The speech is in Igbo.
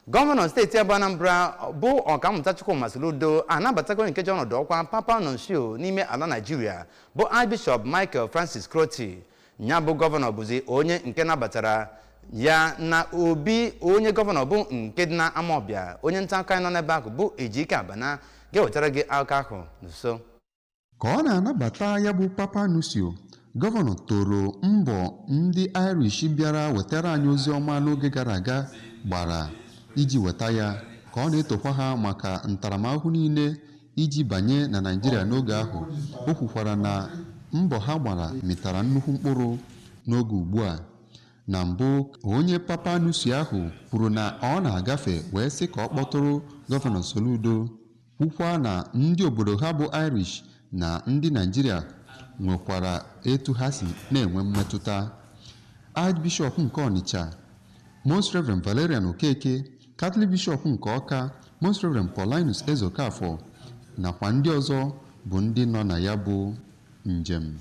Gọvanọ steeti abụ Anambra bụ Ọkammụta Chukwuma Soludo anabatago nke ji ọnọdụ ọkwa Papal Nuncio n'ime ala Naijiria, bụ Archbishop Michael Francis Crotty. Ya bụ gọvanọ bụzi onye nke nabatara ya na obi onye gọvanọ bụ nke dị na Amawbịa. Onye nta akụkọ anyị nọ n'ebe ahụ bụ Ejike Abana ga-ewetara gị akụkọ ahụ nso. Ka ọ na-anabata ya bụ Papal Nuncio, gọvanọ toro mbọ ndị Irish bịara wetara anyị ozi ọma n'oge gara aga gbara iji weta ya, ka ọ na-etokwa ha maka ntaramahụhụ niile iji banye na Naịjirịa n'oge ahụ. O kwukwara na mbọ ha gbara mịtara nnukwu mkpụrụ n'oge ugbu a. Na mbụ, onye Papal Nuncio ahụ kwuru na ọ na-agafe wee sị ka ọ kpọtụrụ Gọvanọ Soludo, kwukwa na ndị obodo ha bụ Irish na ndị Naịjirịa nwekwara etu ha si na-enwe mmetụta. Archbishop nke Onitsha, Most Reverend Valerian Okeke, Catholic Bishop nke Ọka, Most Reverend Paulinus Ezeokafor, nakwa ndị ọzọ bụ ndị nọ na ya bụ njem.